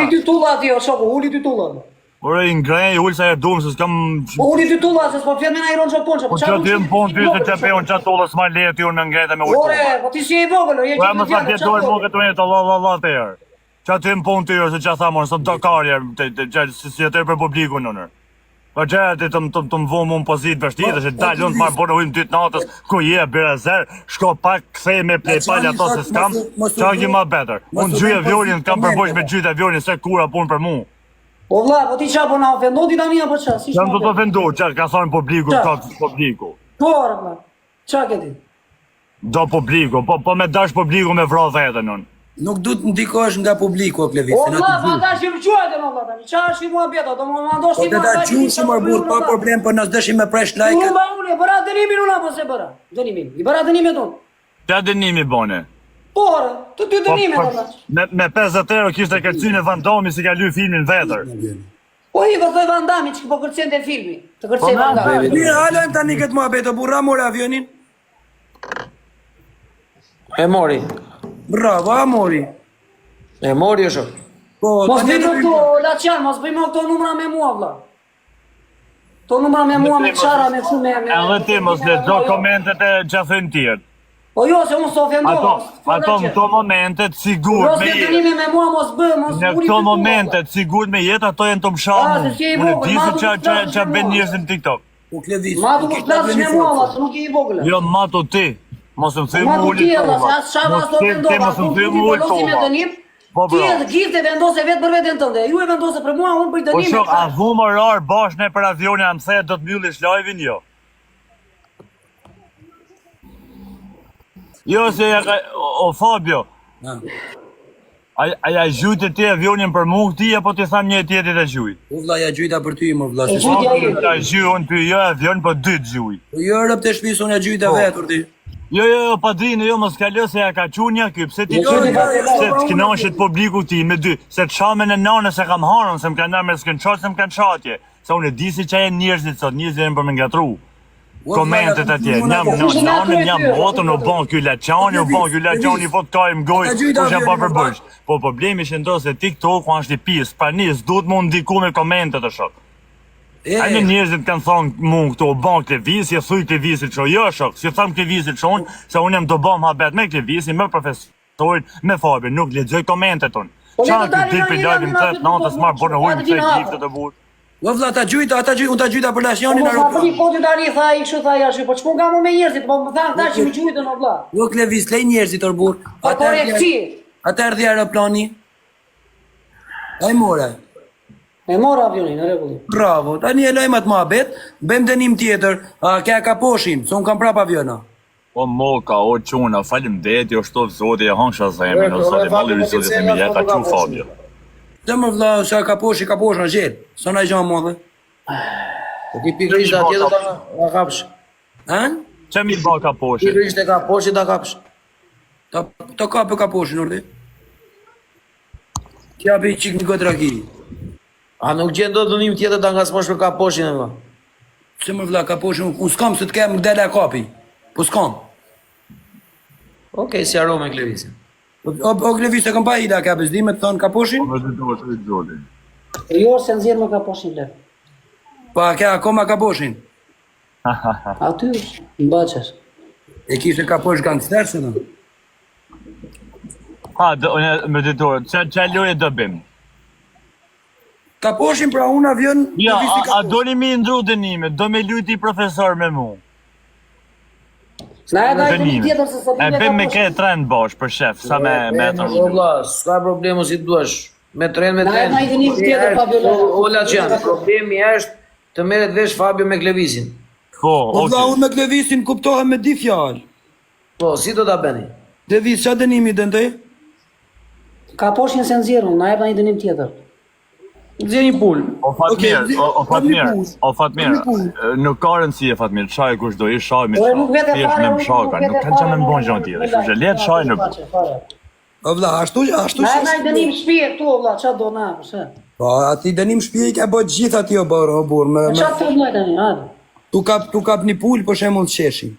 Uli dy tulla aty, o shoku, uli dy tulla. Ore i ngrej, ul sa herë duam se s'kam Po uli dy tulla se s'po flet me na iron ço ponço. Po çfarë ti më pon ty se çe pe unë çat tulla s'ma le ti unë me ngrejtë me ul. Ore, po ti si je i vogël, je gjithë. Po më sa vjet dorë mua këtu një të la la la të herë. Qa ti më pon ty ose qa tha më sot do karje të të të si si atë për publikun unë. Po gjëra ti të të të më vomë në pozitë vështirë se dal unë të marr borë ujë në ditë natës, ku je berazer, shko pak kthej me PayPal ato se s'kam. Qa ke ma better. Unë gjyj avionin, kam për me gjyt avionin se kura punë për mua. Po vlla, po ti ça po na ofendon ti tani apo ça? Si Jam do të ofendu, ça ka thonë publiku, ka publiku. Po, vlla. Ça ke ti? Do publiku, po po me dash publiku me vra veten unë. Nuk du të ndikohesh nga publiku o Klevis. O vlla, pa dash që më quajtë më vlla tani. Ça është mua beta, do më mandosh ti po më. Po të gjushim mor burr, pa problem, po na s'deshim me presh like. Unë ba unë, bëra dënimin unë apo se bëra? Dënimin. I bëra dënimet unë. Ça dënimi bone? Po, të dy po, dënimet po, ata. Me me 50 euro kishte kërcyer Van Damme si ka ly filmin vetër. Po i po thoj Van Damme që po kërcente filmi. Të kërcej po, Van Damme. Mirë, halojmë tani këtë muhabet, o burra mori avionin. E mori. Bravo, a mori. E mori është. Po, mos bëj më këto Laçan, mos bëj më këto numra me mua vlla. Këto numra me mua me çara me kështu me me. Edhe ti mos lexo komentet e çka thonë tjerë. Po jo, se unë s'o ofendova. Ato, ato në këto momente të sigurt me jetë. Mos me mua mos bë, mos Në këto momente të sigurt me jetë ato janë të më shamu. Unë e di se ça ça ça bën njerëzit në TikTok. Po Klevis. Ma du mos flasësh me mua, valla, se nuk je i vogël. Jo, ma të ti. Mos më thuj mu uli tulla. Ma tu ti, se as shava as ofendova. Mos më thuj mu uli tulla. Dënim, po, ti edhe gifte vendose vetë për veten tënde. Ju e vendose për mua, unë bëj po, dënim. Po shok, a vum orar bash ne për avionin, a më the do të mbyllish live-in jo? Jo, se ja ka, o, o Fabio. A, a ja gjujtë ti avionin për mu këti, apo ti tham një tjetër të gjuj? U vlla ja gjujta për ty, mor vlla. E gjujti ai. Ja gjuj unë ty, jo avion, po dy të gjuj. Po jo rob të shtëpisë unë ja gjujta po. vetë ti. Jo, jo, jo, padrinë, jo, mos kalo se ja ka qunja ky, pse ti jo, jo, jo, jo, se të kënaqet publiku ti me dy, se të shamen e nanës e kam harën, se më kanë ndarë me screenshot, se më kanë shatje. Se unë e di se ça janë njerëzit sot, njerëzit janë për me ngatru. Komentet atje, njam në nanën, njam motën, u bon ky laçani, u bon ky laçani, fot kajm gojë, kush ja bën për bësh. Po problemi që ndodh se TikToku është i pis, pra nis duhet mu ndiku me komentet e shok. E, Ai njerëzit kanë thonë mu këtu u bon Klevisi, e thuj Klevisit ço, jo shok, si tham Klevisit çon, se unë jam do bëm habet me Klevisin, me profesorin, me Fabin, nuk lexoj komentet unë. Po le Qa të ky dalin dil në për një live në në 3 natës marr borë ujë me këto gifte të burr. O vlla ta gjujta, ata gjuj, unë ta gjujta për Po Laçjanin mos ma aeroplan. bëni kotin tani, tha ai kështu tha ai ashtu, po ç'pun kam unë me njerëzit, po më thanë këta që më gjujtën o vlla. O Klevis, lej njerëzit or burr. Po Ata erdhi, korrektësi. ata erdhi aeroplani. Ai more. E mora avionin, në rregull. Bravo. Tani e lajmë atë muhabet, bëjmë dënim tjetër. A ke kaposhin, se unë kam prap aviona. O moka, o çuna, faleminderit, ju shtoft zoti e hangsha zemrën, o zoti, malli i zotit e ja ka çu Fabio. Dhe më vlla, sa kaposhi, kaposh në gjel. Sa na gjë modhe. Po ti pikërisht atje do ta ta kapsh. Ha? Çe mi ba kaposhi? Pikërisht e kaposhi ta kapsh. Ta ta kapë kaposhin ordi. T'ja bëj çik një gotë raki. A nuk gjen dot dënim tjetër ta ngacmosh për kaposhin e vlla? Se më vlla kaposhin, unë s'kam se të kem del e kapi. Po s'kam. Okej, okay, sqaro me Klevisin. O, o, o Klevis e kam pa ila ka bezdi me të thonë kaposhin? Po të do të zotin. Jo, se nxjerr më kaposhin le. Po a ke akoma kaposhin? Aty është, në baçesh. E kishte kaposh gangster se do? Ha, do, unë me ditor, ça ça loje do bëjmë? Kaposhin pra unë avion Jo, a, a doni mi ndru dënimet, do me lujti profesor me mu. Na e daj dënim tjetër se sa E bëjmë me ke tren bosh për shef, sa me me të. O vlla, s'ka problem si duash. Me tren me tren. Na e daj dënim tjetër Fabio. O Laçan, problemi është të merret vesh Fabio me Klevisin. Po, okay. O vlla, unë me Klevisin kuptohem me dy fjalë. Po, si do ta bëni? Klevis, ça dënimi don ti? Kaposhin se nxjerr unë, na jep një dënim tjetër. Nxjerr një pulë. O Fatmir, Okej, o, o Fatmir, pulë. o Fatmir, Një pulë. nuk ka rëndësi e Fatmir, shaj kush do i shaj me Po, shaj. nuk vete Thjesht fare, me nuk më shaka, vete nuk kanë çfarë fare, me më bon nuk gjë tjetër, vete kështu që le të shaj në fare, fare. O vlla, ashtu ashtu Na si. jep një dënim shtëpie këtu o vlla, ça do na, po se. Po, ati dënim shtëpie i ka bë gjithë aty o burr, o burr, me, Po me ça thotë më tani, hajde. tu kap tu kap një pulë për shembull të qeshi.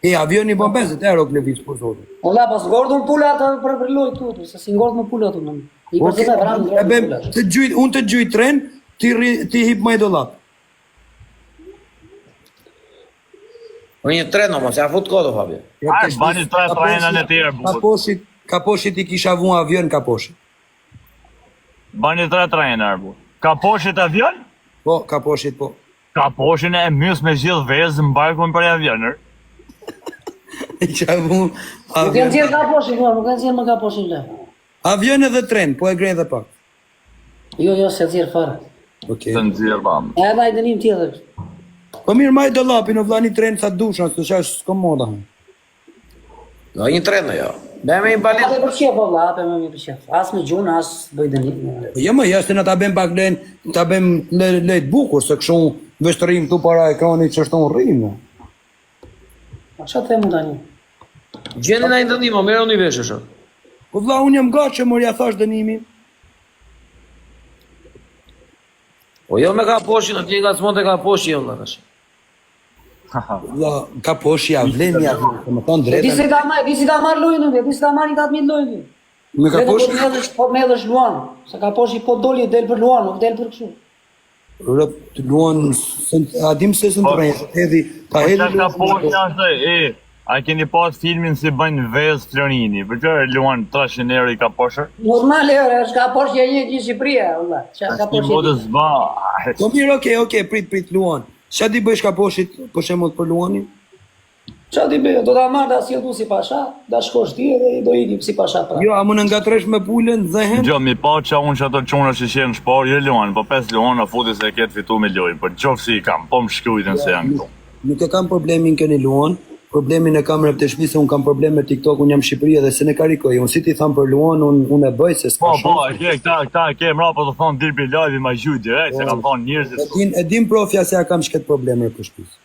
E, avioni bën 50 euro Klevis për zotin. O vlla, po s'ngordhun pula atë për për lojë këtu, se si ngordh më pula aty më. I Po, për të vram e bëjmë të gjujt, unë të gjuj tren, ti rri, ti hip më dollap. Po një tren, o, mos ja fut kodo, Fabio. Ai, bani tre trena në tjerë, bukur. Kaposhit, kaposhit i kisha vu avion kaposhit. Bani tre trena, bu. Kaposhit avion? Po, kaposhit po. Kaposhin e mys me gjithë vezë mbarkun për avionër. I kisha vu Nuk e avion. nxjerr kaposhin, jo, nuk e nxjerr më kaposhin le. Avion edhe tren, po e ngrej edhe pak. Jo, jo, se nxjerr fare. Okej. Të nxjerr bam. Edhe ai dënim tjetër. Po mirë, maj dollapin, o vlla një tren sa dusha, se qash s'komoda. Do një tren, jo. Bëjmë një balet. Ape për qef, o vlla, ape më mirë për qef. As me gjunë, as bëj dënim. Po jo më, jashtë na ta bëjmë pak lejn, ta bëjmë le, lejt të bukur, se kështu veç të rrim këtu para ekranit që është unë rrim. Po çfarë them unë tani? Gjeni na një dënim, o merë unë i vesh, është. Po vlla, unë jam gatshëm, mor ja thash dënimin. Po jo me kaposhin, aty nga s'mon te kaposhi, jo, vlla, tash. Vlla, kaposhi ja vlen ja, vlen, më thon E di drejtën. se ka marr, di si ka marr lojën, e di si ka marr i 4000 lojën. Me Vetëm po kaposhi, të hedhësh, po të hedhësh Luan, se kaposhi po doli del për Luan, nuk del për kështu. rëp të luan, s'ën- a dim se s'ën të rrejnë, të hedhi, ta Po hedhi çka luan. kaposhi është e A keni pas filmin si bëjnë vezë Florini? Për çfarë luan 300 euro i kaposhër? Normal e ore, është kaposhi e një në Shqipëria, valla. Çka Një kaposhi? modës ba. Po mirë, okej, okej, prit, prit, luan. Ç'a di bësh kaposhit, për shembull për luanin? Ç'a ti bëj? Do ta marr ta sjell tu si pasha, ta shkosh ti edhe do ikim si pasha prapë. Jo, a mund ngatresh me pulën, dhehen? Jo, mi pa qa unë që ato qona që qenë shpar, jo luan, po pesë luan a futi se e ketë fitu me lojnë, po qofë si i kam, po më shkrujtën se janë këtu. Nuk e kam problemin këni Luan, problemin e kam rreth të shtëpisë, unë kam problem me TikTok, unë jam në Shqipëri edhe se ne karikoj. Unë si ti tham për Luan, unë unë e bëj se s'ka Po, po, shans. e ke, këta, këta, e ke mra, po të thonë dil për live, ma gjuj direkt, se kam thonë E njerëzit. din, e din profja se ja kam shket problem rreth të shtëpisë.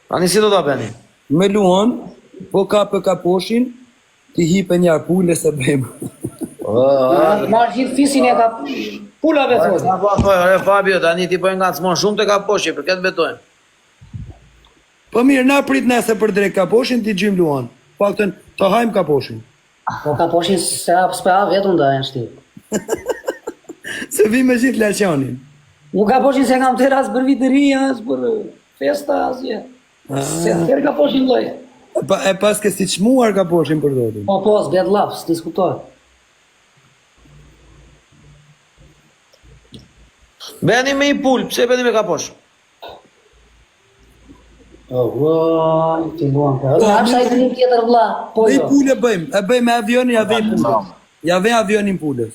Tani si do ta bëni? Me Luan, po kapë kaposhin, ti hipe një arpule se bëjmë. Marr gjithë fisin e ka pulave thotë. Po, po, po, ore Fabio, tani ti po e ngacmon shumë te kaposhi, për këtë betojmë. Po mirë, na prit nesër për drek kaposhin, ti gjym Luan. Paktën të hajm kaposhin. Po kaposhin se hap s'po hap vetëm ndaj në shtëpi. Se vi me gjithë laçanin. Nuk kaposhin se kam tërë as për vit të ri, as për festa, asgjë. Se tërë kaposhin lloj. E, pa, e pas ke si çmuar kaposhin për zotin. Po po, s'bet llaf, s'diskutohet. Bëni me i pul, pse bëni me kaposh? Oh, ua, ti luan po. Hap sa i dënim tjetër vlla, po Ne jo. pulë e bëjmë, e bëjmë me avionin, ja vej pulës. Ja vej avionin pulës.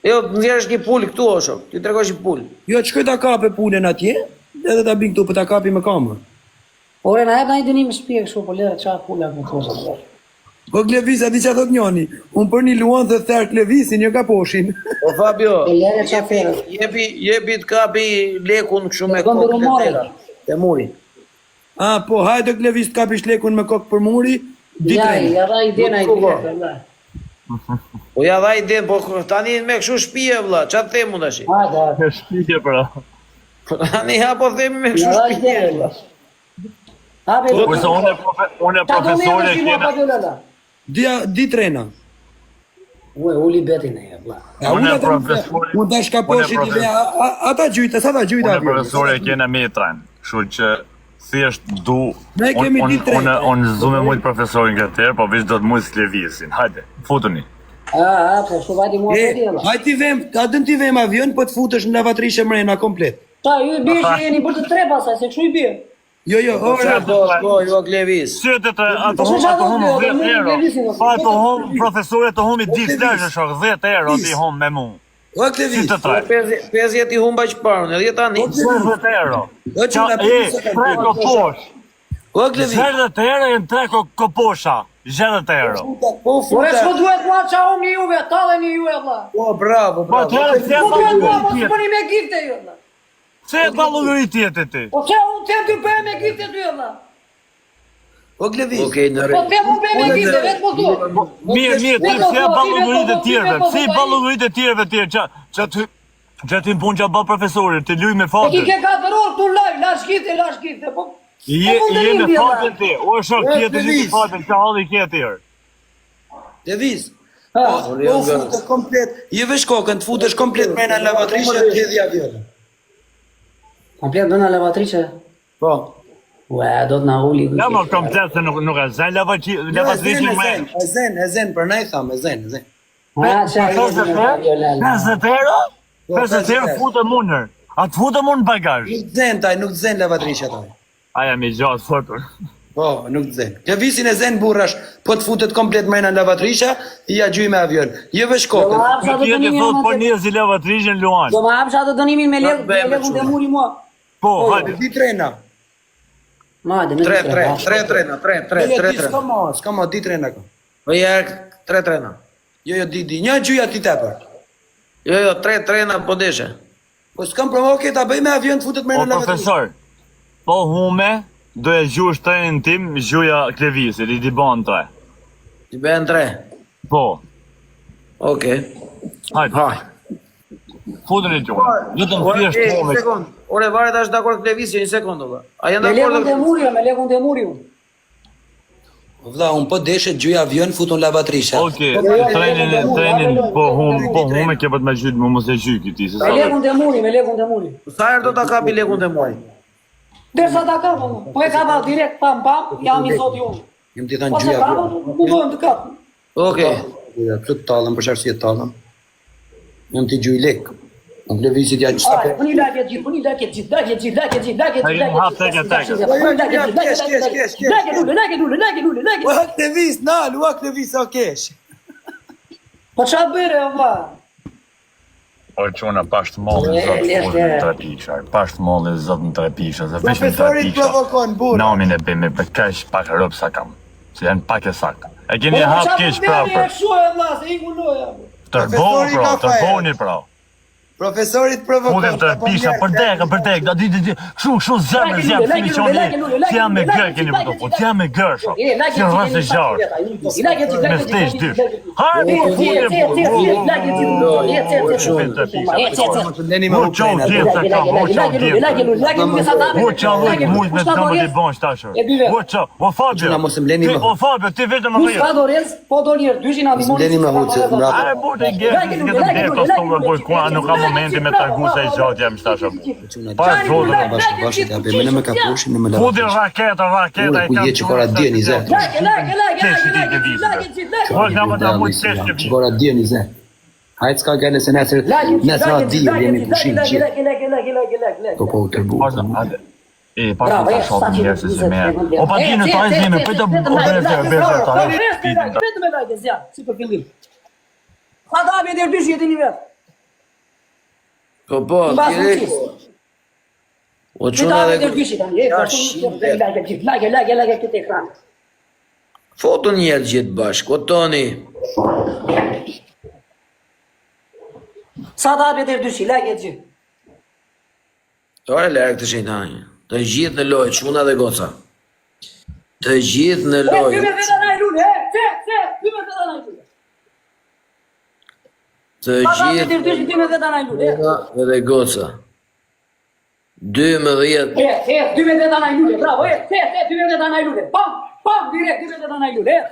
Jo, nxjerrësh një pul këtu o shok, ti tregosh një pul. Jo, të shkoj ta kape pulën atje, edhe ta bin këtu, po ta kapi me kamër. Ore, na jep na i dënim në shtëpi kështu, po lere çfarë pula më thosh. Po Klevis, a di çfarë thot njoni? Unë për një luan dhe ther Klevisin, jo kaposhin. Po Fabio, E lere çfarë jepi, ferë. jepi, jepi të kapi lekun kështu me E bën kokë te rumore. tera, te muri. A, po, hajde Klevis të kapish lekun me kokë për muri, di Ja, treni. ja dha idenë ai Nuk po. vlla. Po ja dha iden, po tani me kështu shtëpie vlla, ç'a të them unë tash? Hajde, hajde. E shpike pra. Tani ja po themi me Ja kështu dha shtëpie. idenë. vlla. Hape. Kurse unë e profe, unë e Ta do profesori merresh e ti mua kena, Fabio Lala. Di, di trena. Ue, uli betin e vlla. Ja, Unë unë e ata profesori- unë tash kaposhit unë e i ve, a- a- ata gjujtë, sa ta gjujtë unë e avionin. profesori e kena me tren. Kështu që thjesht du Ne kemi unë di tre. unë unë zu me mujt profesorin këtë herë, po veç do të mujt Klevisin. Hajde, futuni. A, a, po kështu vajti mua E, beti vlla. hajde ti vem, a dën ti vem avion, po të futesh në lavatriçe mrena komplet. Ta ju i bie që jeni bërë të tre pasaj, se kështu i bie. Jo, jo, ora, Po, po, jo Klevis. Si të të ato Po, hum çfarë ato do hum të 10 bëj, euro. Klevisin, Pa ato hum profesori të humi O, 10 Klevis. lashë shok 10 euro ti hum me mu. o Si Klevis. të tre. 50 i humba që parë, unë, edhe tani. 60 euro. O çuna, Qa, e, tre koposh. O Klevis. 60 euro janë tre ko- koposha. 60 euro. Po Ore, futa. s'po duhet mua qa humni juve, talleni juve vlla. Po bravo, Po bravo. atëherë pse Po pa duhet mua, llogari mos tjetër? bëni me gifte ju vlla. Pse pa llogari tjetër ti? Po pse unë them ty bëj me gifte ty vlla. O Klevis. Okej, në Po rregull. them unë bëj me gifte, vetë po thua. Mirë, mirë, ti Vetë po pse thua, pa ti vetë llogaritë po e thua, ti tjerëve? vetë po Pse i thua, pa ai. llogaritë e tjerëve tjerë? Qa, qa ty... Gjetin punë që bë profesori, të luj me E ki Fabin. ke 4 orë këtu live, lash gifte, lash gifte, po... Je, po je me mund të Fabin ti, o shok, E, ti je të luj me Klevis. Fabin, që halli ke ti herë. Klevis. Ha. Po, po u fute komplet, je vesh kokën, të futesh komplet mrena në lavatriçe të hedhi avion. Komplet brenda lavatriçe. Po. Ua, do të na uli. Ja, më komplet se nuk, nuk e zen lavatriçe Jo, e zen, e me. zen, e zen, e zen, për ne i tham, e zen, e zen. Ha, çfarë? 50 euro? 50 euro? Po, 50 euro 50 futem unë. herë. A të futem unë në bagazh? Nuk të zen taj, nuk të zen lavatriçja taj. A jam i gjatë fortur. Po, nuk të zen. Klevisin e zen burrash, po të futet komplet mrena në lavatriçe, i ja gjuj me avion. Je vesh Do kokën. ma hapsh atë Ti e dënimin thot me po njerëz i lavatriçen Luan. Do ma hapsh atë dënimin me lek, me lekun te muri mua. Po, hajde. Di trena. Ma, dhe me Tre, dy tre, po. tre trena, tre, tre, Jo, tre, di, tre. s'ka ma, s'ka ma, di trena ka. Po ja, tre trena. Jo, jo, di, di. Një gjuj aty tepër. Jo, jo, tre trena po deshe. Po s'kam provo, okay, ta bëj me avion të futet O mrena në lavatriçe. profesor, po hume, do e gjush trenin tim, gjuja Klevisit, i di ban tre. I bëhen tre. Po, Okej. hajde, Ha. futën e gjuhën. Vetëm Ore, thjesht e, një hume. sekond. Ore, varet a është dakord Klevisi, një sekond valla. A janë Me dakord? lekun te muri, me lekun te muri. unë. Vlla, un po deshe gjuj avion futun lavatriçe. Okej, Jo, jo, trenin, me lekun te trenin, muri, po hum, po hume ke për të me gjyt, mu mos e gjyki ti, se Me sa. lekun te muri, me lekun te muri. Sa herë do ta kapi lekun te muri? Dersa ta kap, unë. po e kapa direkt pam pam, jam i zoti unë. Jem ti thënë Po gjuj se kapa, avion. mundohem të kap. Okej. Ja, pse të tallem për çfarë si e tallem? Jam ti gjuj lek. Unë Klevisit ja Hajde, sa bëni like të gjithë, bëni like të gjithë, like të gjithë, like të gjithë, like të Hajde, gjithë, hap tek e tek. bëni like të gjithë, like të gjithë, like lule, like lule, like lule, like. Ua Klevis, nal, ua Klevis, o kesh. Po çfarë bëre o vlla? O çuna pasht mollin E, zot leshte. fort në tre pisha, pasht mollin zot në tre pisha, se veç në tre Profesori pisha. provokon burra. Namin e bëj me për kaq pak rob sa kam. Se janë pak e sak. E keni Po, hap çfarë keq bëre, prapër. e Kështu e vlla, se iku loja. Tërboni Profesori pra, ka fajer. tërboni pra. Profesorit provokon. Futem të po pisha, mjerë, për dek, për dek, da di di di, kështu kështu zemër, Like zemër, lule, si mi like qoni, lule, like lule, like si jam me lule, gër like keni lule, për të fut, like si jam me gër shok, E, like si rrasë e gjarë, Like me shtesh dysh. Hajde, E, futem, Mos U çau djetë se kam, u çau djetë. U çau lujt mujt me të nëmë të bësh tashër. U çau, o Fabio. Çuna, mos e mleni ti- më. O Fabio, ti vetëm më Nuk ka dhjetë. dorez, po do lirë, dyshin na ndihmoni. Mleni më huce, mbrapa. A e burtë e gjerë, si këtë blerë të stonë boj kua, nuk ka momenti me tregu se i gjatë jam shtashë. Pa Çuna zotë. bashkë bashkë ta bëjmë në me kapushin në me Futin lavatriçe. raketa, raketa Ure, i ku kam je që kora dje një zë. Lake, lake, lake, Kesh i lake, di lake, lake, lake. Po jam ata mujt kesh të Që kora dje një zë. Hajt s'ka gale se nesër Lake, nesër lake, atë di lake, jemi lake, pushim lake, gjithë. lake, lake, lake, lake, lake, lake. Po po u tërbu. Vazhdo, hajde. E, pa Bravo, ta e, shohim njerëz se 720 merr. sekundë. O pa E, di në e, ta e, jemi, e, po të e, o e, bëre e, bëre bëre ta. Vetëm me like, zja, si për fillim. Pa ta hapje deri dysh jetini vet. Po po, Mbas direkt. fuqisë. O Ti ta çuna hapje dhe deri dysh tani. E, Ja, po, shqipte. like, gjithë, like, like, like këtë ekran. Foto një herë gjithë bashkë, o Toni. Sa ta hapje deri dysh, like gjithë. Ore lërë këtë shejtani. Të gjithë në lojë, çuna dhe goca. Të gjithë në E, dy lojë. me veta na i lule, e, ce, ce, dy me veta na i lule. Të Pa ta hapje gjithë deri dysh, dy me veta na i lule. e. çuna dhe goca. 12 E, e, dy me veta na i lule, bravo, e, ce, ce, dy me veta na i lule. Pam, pam, direkt, dy me veta na i lule, e.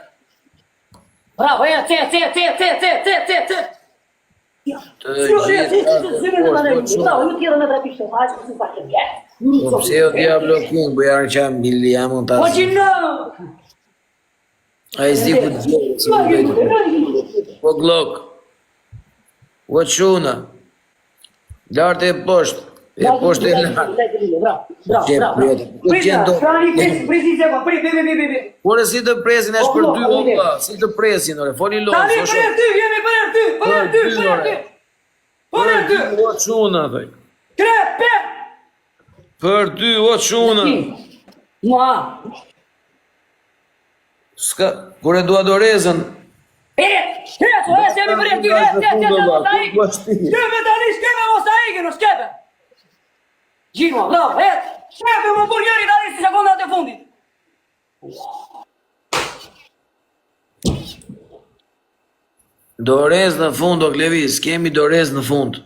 Bravo, e, ce, ce, ce, ce, ce, ce, ce, ce. Të Si, si, si, si, si, me veta na i lule. gjithë. Bravo, ju tjerë me trapisht, hajde, si pak e vjet. Po pse jo Diablo King, po janë që mili jam unë Po tas. që në... Ai s'di ku të gjej, si ku bëj. Po Glock. O çuna. Lart e poshtë. E poshtë e lart. Bravo, bravo, Gje, bravo. prit, po Prit, gjen do. tani, prit, prit një sekond, prit, prit, prit, prit, prit. Ore si të presin është për Po, dy po, o vlla, si të presin ore, foli lon. Tani s'o për herë dy, jemi për herë dy, për herë dy, për herë dy. Për herë dy. O çuna thoj. Tre, pe. Për dy o çuna. Mua. S'ka, kur e dua dorezën. E, e, e, jemi për herë dy, e, e, e, e, mos ta ikë. Shkepe tani, shkepe mos ta ikë, no shkepe. Gjino, bravo, e, shkepe më bur njëri tani si sekondat e fundit. Dorez në fund o Klevis, kemi dorez në fund.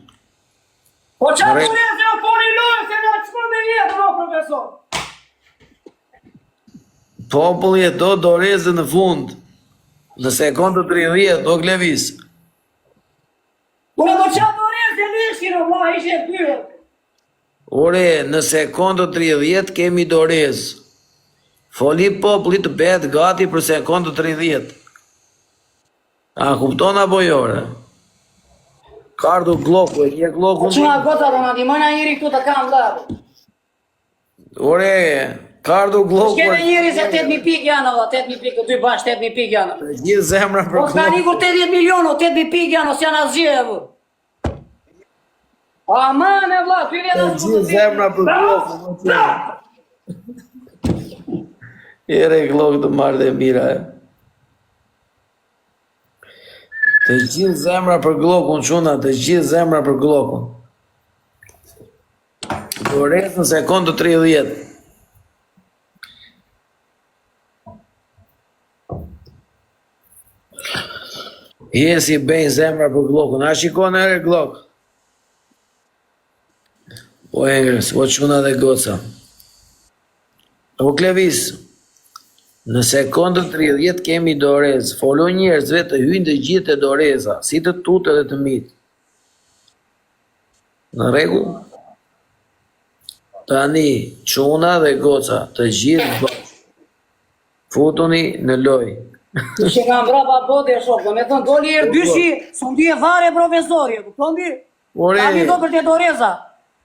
Po qa të rrezë o poni lojë se na çmend me jetë, o profesor. Populli e do dorezën në fund. Në sekondë 30, do Klevis. Po po qa dorezë e nishin, o vlla, ishe e. Ore, në sekondë 30 kemi dorezë. Foli populli të bëhet gati për sekondë 30. A kupton apo jo, ore? Ka ardhur Glloku, e njeh Gllokun? Po çuna goca do na ndihmojnë njëri këtu të kam vëlla. Ore, ka ardhur Glloku. S'kemi njëri se 8000 pikë janë vëlla, 8000 pikë, të dy bashkë 8000 pikë janë. Të gjithë zemra për Po s'ka ikur 80 milionë, 8000 pikë janë, ose janë asgjë e vë. Aman e vëlla, ty vjen Të gjithë zemra për Gllokun. Ere Gllok të marrë dhe mira e. Të gjithë zemra për Gllokun, çuna, të gjithë zemra për Gllokun. Dorezë në sekondë 30. Jesi bëjnë zemra për Gllokun. A shikon ere Gllok? Po Engels, po çuna dhe goca. O Klevis, në sekondën 30 kemi dorezë. Folu njerëzve të hyjnë të gjithë te doreza, si të tutë edhe të mitë. Në rregull? Tani, çuna dhe goca, të gjithë bashkë. Futuni në lojë. Që nga mbrapa bote e shok, do me thënë, doli erë dyshi, s'u ndje fare profesori, e kupton ti? Ore. Tani do për te doreza.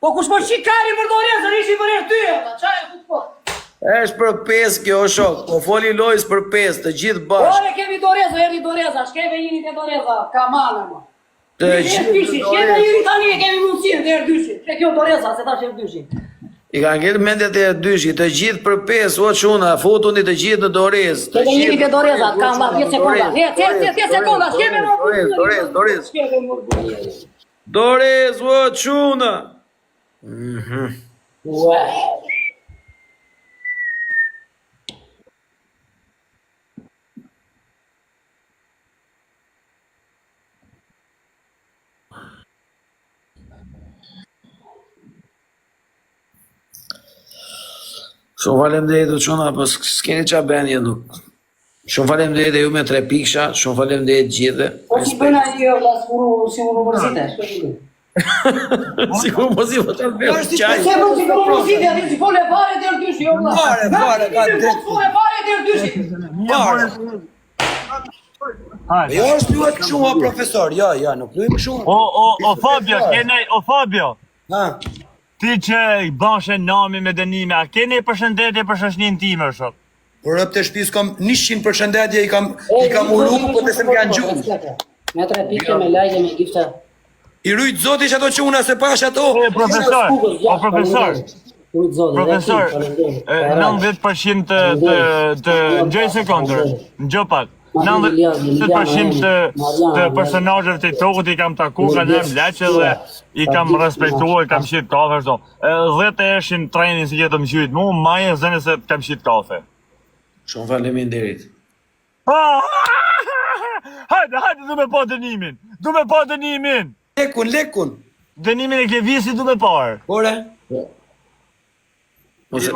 Po kush po shikari për dorezën, ishi për erë dy, qa e kupton? Po? Është për 5 kjo shok, po foli lojës për 5, të gjithë bashkë. Ore kemi doreza, erdhi doreza, shkeve njëri te doreza, ka manë më. Të gjithë dyshi, shkeve njëri tani e kemi mundësinë te erë dyshi. Që kjo doreza, se tash erë dyshi. I ka ngel mendja te erë dyshi, të gjithë për 5, o çuna, futuni të gjithë në dorezë. Të gjithë te doreza, ka më 10 sekonda. 10 10 sekonda, shkeve më. Dorezë, dorezë, dorezë. Shkeve më. Dorezë, o çuna. Mhm. Ua. Shumë faleminderit o çuna, po s'keni ça bëni ju nuk. Shumë faleminderit e ju me tre piksha, shumë faleminderit gjithëve. Po si bën ai jo vlla sikur si unë mërzitesh. Sikur mos i vota vetë. Qaj. Se mos i po mërzitesh, aty si fole fare deri dyshi jo vlla. Fare, fare, ka drejt. Fole fare deri dyshi. Fare. Jo, është luhet kështu o profesor, jo, jo, nuk luajmë kështu. O, o, o Fabio, kene, o Fabio. Ha. Ti që i bashe nami me dënime, a keni përshëndetje për shoqërinë time, shok? Por robt e shtëpisë kam 100 përshëndetje i kam i kam uru, po të se më kanë gjumë. Me tre pikë me like me gifta. I rujt zoti që ato çuna se pash ato. E profesor, o profesor. Profesor, 90% të të të ngjoj sekondër, ngjoj pak. 90% të të personazheve të TikTokut i kam taku, kanë lënë leqe dhe i kam respektuar, i kam shit kafe ashtu. Edhe 10 eshin trenin si jetëm gjyt mu, maje zënë se të kam shit kafe. Shumë faleminderit. Ah! Hajde, hajde, du me pa dënimin. Du me pa dënimin. Lekun, lekun. Dënimin e Klevisit du me parë. Ore. Mos e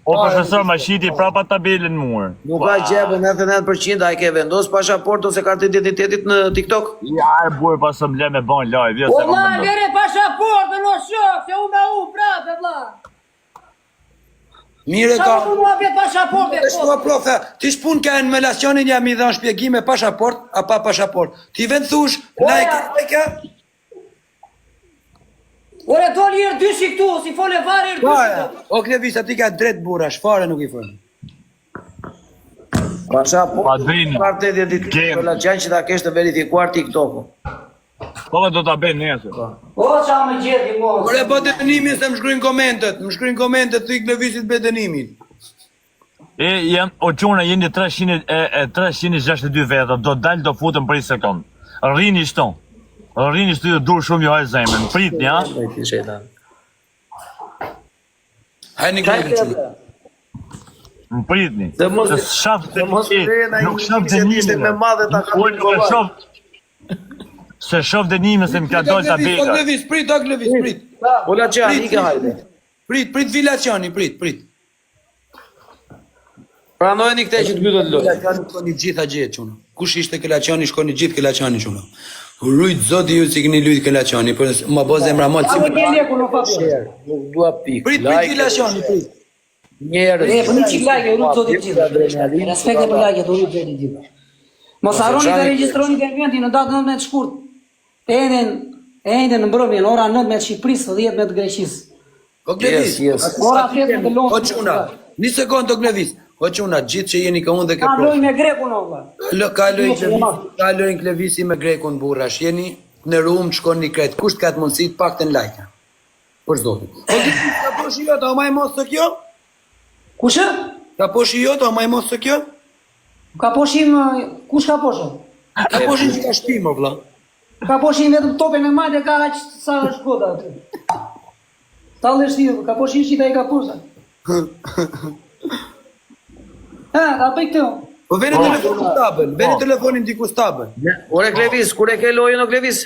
O profesor, ma shiti prapa tabelën mur. Nuk ka gjë, po 99% a e ke vendos pashaportën ose kartën e identitetit në TikTok? Ja, e burë pas më le me ban live, jo O se kam vlla, vendos. lere pashaportën o shok, se unë me u prapë vlla. Mire Qa ka. më mua vetë pashaportë? Është mua profe, ti shpun ka në melacionin jam i dhënë shpjegime pashaport a pa pashaport. Ti vend thush, like, like, Ore doli erë dyshi këtu, si fole fare erë dyshi. fare. O Klevisa ti ka drejt burrash, fare nuk i fol. Pashaportën, Padrino. kartën e identitetit, Game. për la gjanë që ta kesh të verifikuar TikTokun. Po do ta bëj nesër. O qa më gjeti mo. Ore bë dënimin se më shkruajnë komentet, më shkruajnë komentet thuj Klevisit bëj dënimin. E jam o çuna jeni 300 e, e 362 veta, do dal do futem për një sekond. Rrini shto. Rrini shto ju dur shumë ju haj zemrën. Pritni, ha? Bëj ti shejtan. Hajni Klevisit. Më pritni. Se mos- Se shaf se mos e, lejnë ai nuk shaf se ishte dënimin. me madhe ta Unë kapin nuk e kollaj. shoh. Se shof dënimin se më ka dalë tabela. O Klevis, prit, o Klevis, prit. O Laçani, ike hajde. Prit, prit Vilaçani, prit, prit. Pranojeni këtë që të mbyllet loja. Laçani shkoni gjitha gjë çuna. Kush ishte ke Laçani shkoni gjithë ke Laçani çuna. Rujt zoti ju si keni lujt ke Laçani, por ma bë zemra mal si. Nuk dua pikë. Prit, prit Laçani, prit. Njerëz. E, po një çik like, rujt zoti të gjithë. Respekte për like, rujt zoti të gjithë. Mos harroni të regjistroni te eventi në datën 19 shkurt. Enën, enën në mbrëmje, në ora 19 Shqipërisë, 10 me të Greqisë. O Klevis, yes, yes. Ora 8 në Londër. O çuna, një sekond o Klevis. O çuna, gjithë që jeni ka unë dhe ke pro. Ka lojë me grekun o vlla. Lë ka lojë Klevis, ka lojë Klevisi me grekun burrash. Jeni në rum shkoni krejt. Kush ka të mundësi të paktën like. Për zotin. Po ti ka poshi jo, ta maj mos të kjo? Kush? Ka poshi jo, ta maj mos të kjo? Ka poshi më, kush ka poshi? Ka poshi që ka shpi, më vlla. Ka poshi vetëm topin e majtë e ka aq sa është gota aty. Tallesh ti, ka poshi që i ka poshi. Ha, ta bëj këtë. Po veni po. telefonin stabël, veni po. telefonin diku stabël. Ore Klevis, kur e ke lojën o Klevis?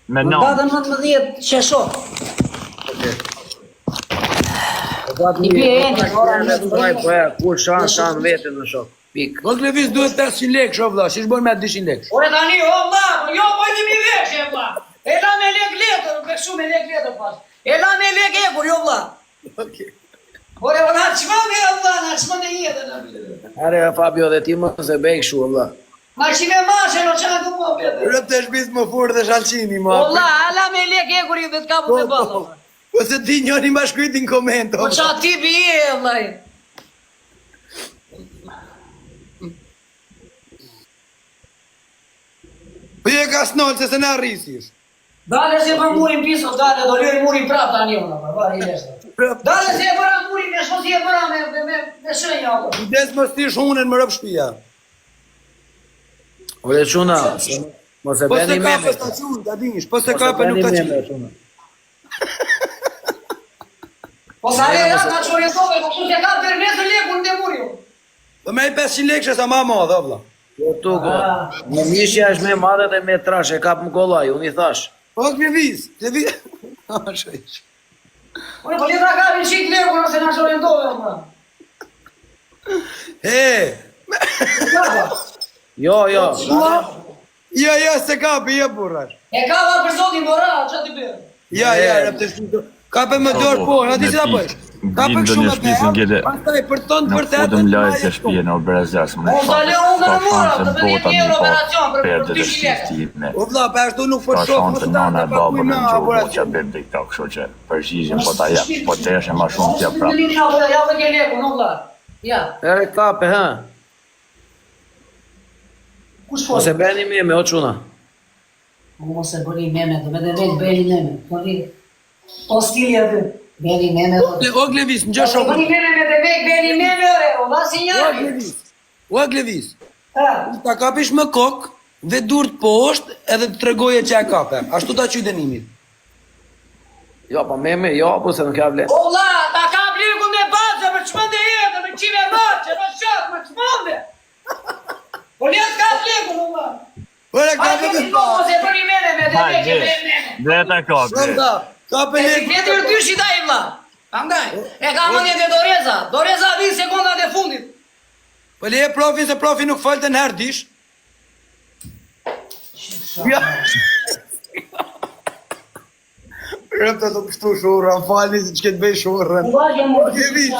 Me Në datën 19 qershor. I bie ende, ora në Po ja, kur shan shan veten në shok. Pik. Po Klevis duhet 500 lekë, sho vlla, si bën me 200 lekë. Ore tani, o vlla, po jo po një mi vesh e vlla. E la me lek letër, me kështu me lek letër pas. E la me lek e kur jo vlla. Okej. Ore, o na çmende o vlla, na çmende jetën. Are Fabio dhe ti mos e bëj kështu o vlla. Ma shime mashe, no çka ku po bete. Rëp të shpis më furë dhe shalqini, ma. O vlla, ala me lek e kur i vetë kapu me po, po. Po se di njëri ma shkruajti në koment. Po ça tipi je, vllai. Po je ka snol se se na rrisish. Dale se për murin piso, dale, do lëri murin prap tani unë, pa vari leshtë. Dale se e bëra murin, me shoh si e bëra me me me, me shenja apo. Kujdes mos ti shunën më rëp shtëpia. Ore çuna, mos e Po se bëni ka meme. për stacion, ta dish, po se Mos ka e për nuk bëni ta meme, qenë. çuna. Po sa e na çorientove, po kush e ka për nesër lekun te muri. Po merr 500 lekë sa ma madh, o vlla. Po tu ko. Një mishja është më e madhe dhe më e trashë, e kap më kollaj, unë i thash. Po Klevis, Klevis. Ah, shej. Unë po letra ka një çik lekun ose na çorientove po. E, Jo, jo. jo, jo, se kapi, jo burrash. E ka va për zotin Bora, ç'a ti bën? Ja, ja, rëp të shpis. Kape me dorë po, na di si ta bësh. Kape kështu me të. Pastaj për ton Nuk për të futëm live te shtëpia në brezas, më Po sa le unë në mura, të bëj një euro operacion për për 200 lekë. O vlla, pa ashtu nuk po Ka shoh, shanse mos nana ta e baba paguaj në më gjuhë, po operacion. që bëjmë TikTok, kështu që përgjigjen po ta jap, po deshe ma shumë t'ja prap. Ja, ja, ja, ke lekun, o vlla. Ja. Ere kape, ha. Kush po? Mos e bëni meme, o çuna. Mos e bëni meme, do me dhe vetë bëni meme. Po vi. Po stili aty. Bëni meme. O Glevis, në gjë Bëni meme me dhe vetë, bëni meme ore, o vlla si O njëri. Glevis. O Glevis. Ha. Ta kapish me kokë dhe durt poshtë edhe të tregoje që e kape. Ashtu ta quaj dënimin. Jo, po meme, jo, po se nuk ja vlen. O vlla, ta kap lekun me bazë, për çmende jetë, me qime marrë, në shok, me çmende. Po le të kap lekun, o vlla. Ore Ai kape ke me ti mos e bëni meme me dhe Hajde, vetë, bëni meme. dhe ta kapi. Vëlla, kape E lekun. sikleti është dyshi dai vlla. Prandaj, e ka mendjen te Doreza. Doreza vin sekondat e fundit. Po leje profin se profi nuk falte në herë dish. Ja. Rëpta të kështu shurra, më falni se që këtë bëj shurrën. Glevis,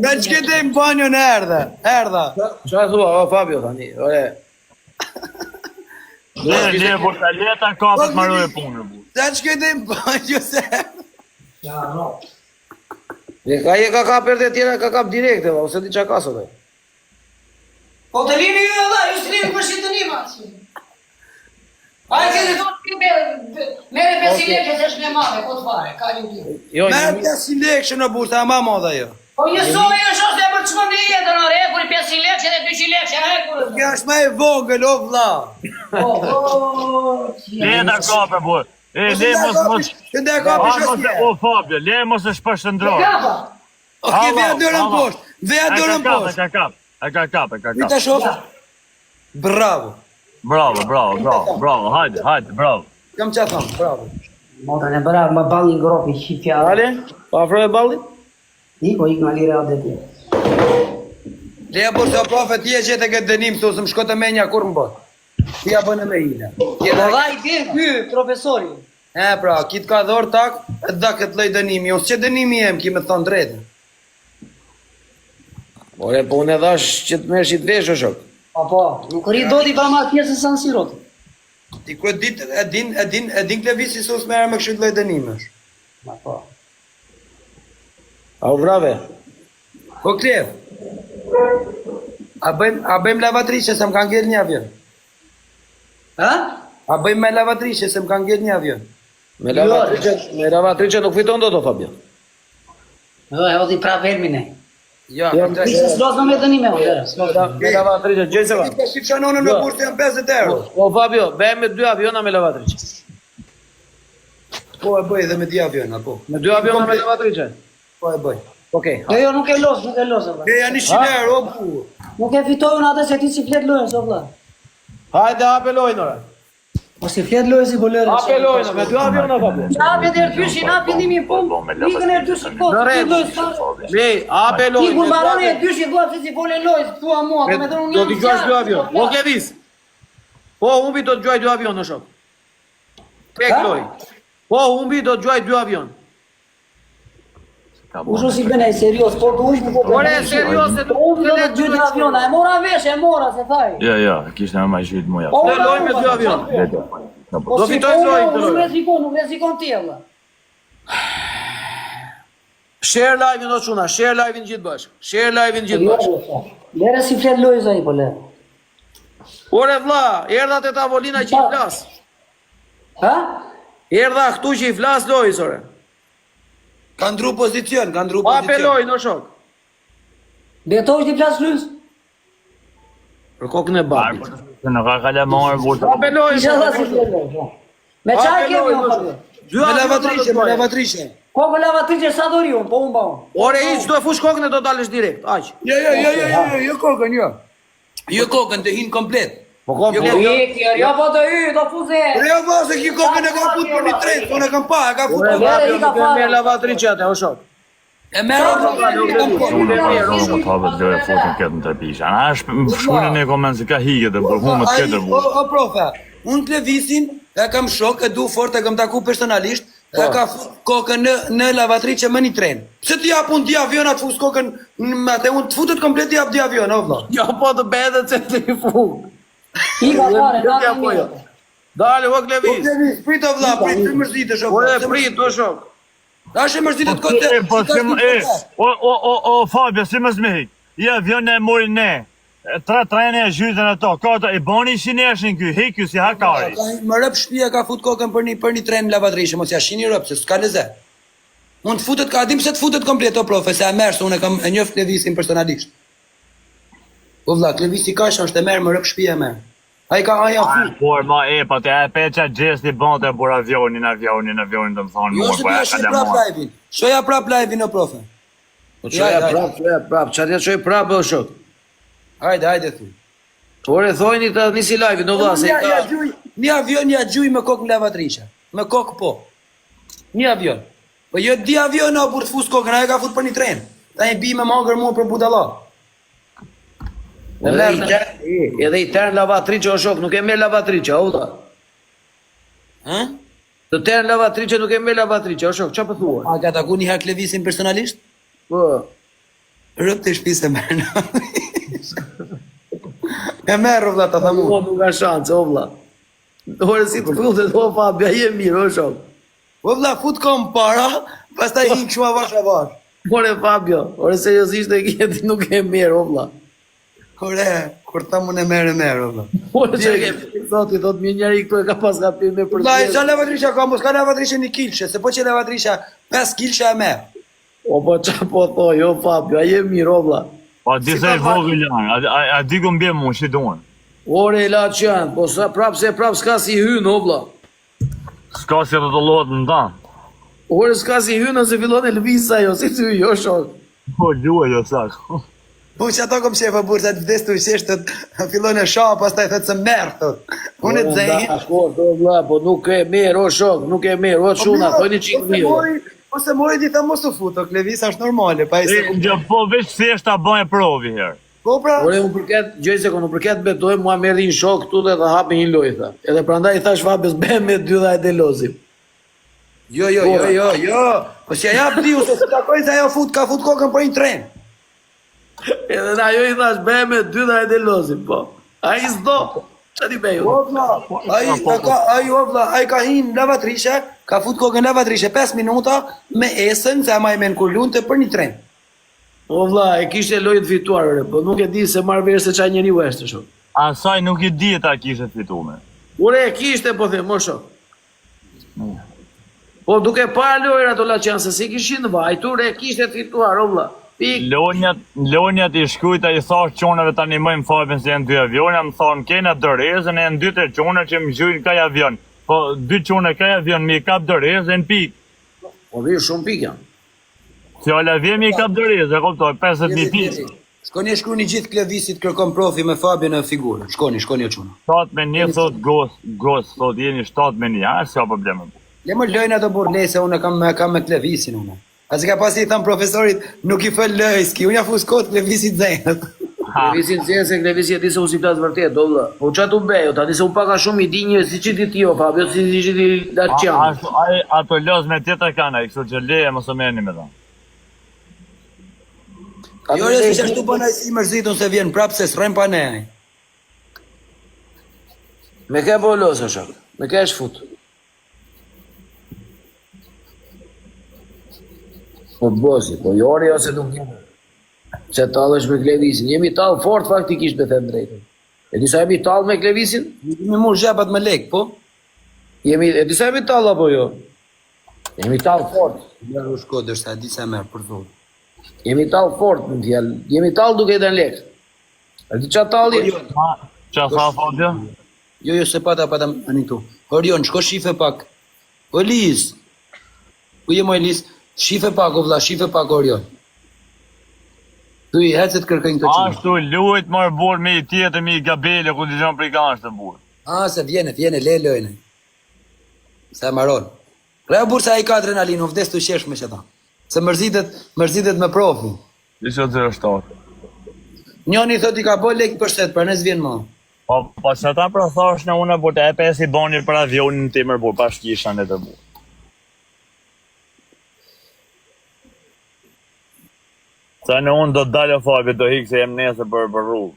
Nga që këtë në banjo në erdhe, erdha. Çfarë thua, o Fabio tani? Ore. Le, le, po ta le ta kapet marroj punën. bu. Nga që këtë në banjo se erdha. Ja, no. E ka e ka kap herët e tjera ka kap direkte, valla, ose di çka ka sot. ai. Po të lini ju valla, ju s'lini për shi të nima. Ai që të thotë ti me merre 500 lekë se është më e madhe, po të fare, ka një ditë. Jo, një Merë 500 lekë që në burë, ta ma madhe ajo. Po një soi është ose për çmendje jetën, ore, e kur 500 lekë dhe 200 lekë, e kur. Kjo është më e vogël, o vlla. Po, po. Le ta kape, bu. E, le mos, mos, Që ndë e A, kapish mos e, është o Fabio, le mos e shpërshëndroj. Kapa. Okej, veja dorën poshtë, veja E ka dorën kap, e poshtë. ka kap, e ka kap, e ka Mi kap. ta shoh. Bravo. Bravo, bravo, bravo, bravo, hajde, hajde, bravo. Kam ça thon, bravo. Motrën e bëra më ballin gropi, shqipja. Ale, po afroje ballin? Ik, o ik nga lira o deti. Leja po se profe ti e gjete këtë dënim, se s'më shko të menja kur më bot. Ti ja bënë me hile. Ti e Po dha, dha i dhe ky profesori. e pra, ki të ka dhorë tak, e dha këtë lloj dënimi. Unë s'qe dënimi jem, ki me thonë drejtën. Ore, po unë e dhash që të merrsh i të vesh, o shok. Po po, nuk rri dot i pa marrë pjesën San Siro. Ti ku e ditë, e din, e din, e din Klevisi se s'merre me kështu lloj dënimesh. Po po. A u vrave? Po Klev. A bëjmë a bëjmë lavatriçe se më ka ngel një avion. Ha? A bëjmë me lavatriçe se më ka ngel një avion. Me lavatriçe, me lavatriçe nuk fiton dot o Fabio. Jo, e hodhi prapë helmin e. Jo, Jo, fiton. Ti se s'los më me dënime, o lëre, s'los. Me lavatriçe, gjej se va. Ti ka shifsha nonën në bursë janë 50 euro. Po Fabio, bëjmë me dy aviona me lavatriçe. Po e bëj edhe me dy aviona, po. Me dy aviona me lavatriçe. Po e bëj. Okej. Jo, jo, nuk e los, nuk e los, o vlla. E janë 100 euro, o burr. Nuk e fitoj unë atë se ti si flet lojën, o vlla. Hajde hape lojën ora. Po si flet lojën si po lëre. Hape lojën me dy aviona Fabio. Hape deri dyshin, hap fillimin fund. Ikën e dyshin po. Në rregull. Lej, hape Ti lojën. kur mbaroni e dyshin thua pse si fole lojë, thua mua, do të thonë unë Do jam. t'i gjuash dy qartë, avion. po O Klevis. Po humbi do të gjuaj dy avion o shok. Pek Ha? loj. Po humbi do të gjuaj dy avion. U shu si bëne, serioz, por të ujë po. Ore, serioz, se Po unë do të gjuaj dy aviona, e mora vesh, e mora se thaj. Jo, jo, kishte më gjyt mua. Po, Ne lojmë me dy avion. Po Do si, fitoj po, lojën, unë do Nuk lojë. rrezikon, nuk rrezikon ti vlla. Share live-in o çuna, share live-in gjithë bashk. Share live-in gjithë Jo, bashk. jo, Lere si flet lojës ai po lere. Ore vlla, erdha te tavolina që i flas. Ha? Erdha këtu që i flas lojës ore. Ka ndru pozicion, ka ndru Hape pozicion. lojën o shok. Betosh ti flas lojës? Për kokën e babit. Në ka kalamar burr. Hape lojën. Inshallah si flet lojës. po. Me çfarë Hape kemi lojën, o o Fabio? shok. Dy Me aviona do lavatriçe, të me gjuaj. lavatriçe. Kokë lavatriçe sa do ri unë, po unë pa unë. Ore hiç do e fush kokën e do dalësh direkt. Aq. Jo, jo, jo, jo, jo, jo kokën, jo. Jo kokën, të hin komplet. Po komplet. Jo, jo, jo, po të hy, do fuze. Por jo valla se ki kokën e ka fut për një tren, unë e kam pa, e ka fut. Ore Lere, Fabio, i ka nuk e fare. merr lavatriçe atë o shok. E merr o valla, e kam pa. Unë pa zonë po të hapet loja futën këtë në tërpisha. A është shkruan në koment se ka hiqet e burr, humët Ai, këtë O, burr. o profe, unë Klevisin e kam shok, e du fort, e kam taku personalisht, e ka fut kokën në në lavatriçe më një tren. Pse ti jap unë dy aviona të fus kokën në me atë, unë të futet komplet ti jap dy aviona, o vlla. Jo po të bëhet se ti fuk. I ka fare, Jo, na ja, po jo. Dale o O Klevis. Klevis, prit o vlla, prit, ti mërzitesh o vlla. Ore prit o shok. Tash e mërzitet kote. E, po si më, e, o, o, o, o, Fabio, si mos me hik? Ja, avion e mori ne. E, Tre trene e zhytën ato, katër, e bani shineshin ky, hik ky si hakari. Më rëp shtëpia ka fut kokën për një për një tren në lavatriçe, mos ja shini rëp se s'ka lezet. Mund të futet, ka dim pse të futet komplet o profe, se e merr se unë e kam e njoh Klevisin personalisht. Po vlla, Klevisi kaq është e merr më rëp shtëpia e merr. Ai ka ai ja fut. Por ma e, pa te e pe qa gjesti bënte por avionin, avionin, avionin, do më thonë Jo mua, se po ti e ja shih prap kalamar. live-in. Shoja prap live-in o profe. Po çoja Ja, ja. prap, çoja prap, çfarë ja çoj prap o shok. Hajde, hajde thu. Ore thojni ta nisi live-in o vlla se i Ja, ja ka. gjuj, një avion ja gjuj me kokë në lavatriçe. Me kokë po. Një avion. Po jo dy aviona o burr të fus kokën, ajo ka fut për një tren. Tani bi me mangër mua për budalla. Edhe i tërë, edhe i tërë lavatriçe o shok, nuk e merr lavatriçe, o vlla. Ë? Të tërë lavatriçe nuk e merr lavatriçe, o shok, çfarë po thua? A ka taku një herë Klevisin personalisht? Po. Rëp të shtëpisë e merr. E merr o vlla ta tham Po unë. nuk ka shans, o vlla. Ore si të futet o Fabio, je mirë o shok. O vlla fut kom para, pastaj hin kështu avash avash. Ore Fabio, ore seriozisht e ke ti nuk e merr o vlla. Ore, kur tham unë e merr e merr o vlla. Ore çka ke zoti thot mirë njëri këtu e ka pas gabim me Vlla, për. sa lavatriçja ka, mos ka lavatriçe një kilshe, se po që lavatriçja 5 kilshe e merr. O po çfarë po thoj, o Fabio, a je mirë o vlla. Po di se i vogël janë, a, a, a di ku mbje mu, shi duan. Ore la që janë, po sa prap se prap s'ka si hyn o vlla. S'ka si rrotullohet në ta. Ore s'ka si hyn nëse fillon e lëviz ajo, si ty jo shok. Po luaj jo sak. Po që ato kom qef o burrë, se të vdes të qesh, të fillon e sha, pastaj thotë se merr, thot. Unë të zejnë. Dakor, do vlla, po nuk e merr, o shok, nuk e merr, o çuna, Po, thoni çik po se mirë. mori, po se mori di tha mos u fut, o Klevis është normale, pa i se E, gjë, po veç thjesht ta bëj provi herë. Po pra, Ore, unë për këtë, gjoj se unë për këtë betoj, mua merri një shok këtu dhe dhe hapi një lojë, tha. Edhe prandaj i thash Fabes, bëhem me dy dhe hajde lozim. jo, jo, jo, jo, jo, po si ja jap diu se si takojnë se ajo fut, ka fut kokën për një tren. Edhe na ajo i thash, bëhem me dy dhe hajde lozim, po. Ai s'do, ç'a ti bëj O unë? vlla, ai ka ka ai o vlla, ai ka hin në lavatrishe, ka fut kokën në lavatrishe 5 minuta me esën, se e maj men kur lunte për një tren. O vlla, e kishte lojë të fituar, ore, po nuk e di se marr vesh se ç'a njeriu është shok. Asaj nuk i dihet a kishte fituar. Ore, e kishte, po them, o shok. Po duke parë lojërat o Laçian se si kishin vajtur, e kishte të fituar, o vlla. Pik. Lonjat, lonjat i shkrujta i thash qonave tani më më Fabin se janë dy aviona, më thonë kena dorezën e janë dy tre qona që më gjujnë kaj avion. Po dy qona kaj avion mi kap dorezën pikë. Po vi shumë pikë janë. Fjala vjen mi kap dorezën, e kuptoj, 50000 pikë. Shkoni e shkruani gjithë Klevisit kërkon profi me Fabin në figurë. Shkoni, shkoni o çuna. 7 me 1 thot gos, gos thot jeni 7 me 1, a s'ka probleme. Le më lëjnë ato burrë se unë kam kam me Klevisin unë. A se ka pasi i tham profesorit, nuk i fal lëjski, unë ja fus kot Klevisit zenët. Ha, Klevisi nxjerr se Klevisi e di se unë si flas vërtet, do vlla. Po ç'a tu bëj, o, tani se unë pak a shumë i di një siç i di ti o Fabio, si siç i di a, Laçian. ashtu ai ato loz me tjetër kanë ai, kështu që leje mos e merrni me ta. Jo, jo, si ashtu bën ai si i mërzitun se vjen prapë se s'rren pa ne. ai. Me ke po los o shok? Me ke është fut? Po bosi, po jori ose nuk jemi. Se tallesh me Klevisin. Jemi tall fort faktikisht me them drejtën. E di sa jemi tall me Klevisin? Mi mur xhapat me lek, po? Jemi, e di sa jemi tall apo jo? Jemi tall fort. Ja u shkodër sa di sa merr për zotë. Jemi tall fort në fjalë. Jemi tall duke i dhënë lek. A di ç'a talli? Ha, qa tha Fabio? Jo, jo, se pata pata ani këtu. Orion, shko shife pak. O Liz. Ku je moj Liz? Shife pak o vlla, shife pak Orion. Tu i hecet kërkojnë këto çuna. Ashtu luajt mor burr me i tjetër me i gabele ku dëgjon prej kanë të burr. Ah, se vjen, vjen le lojnë. Se e maron. Reu burr se ai ka adrenalinë, u vdes të qesh me qata. Se mërzitet, mërzitet me profin. Isha 07. Njoni thot i ka bë lek për shtet, pra ne s'vjen më. Po, po që ata pra thash në unë burr, e pes i bani për avionin tim mër burr, pa shkisha në të burr. Sa në unë do të dalë o Fabi, do hik se jem nesër për për rrugë.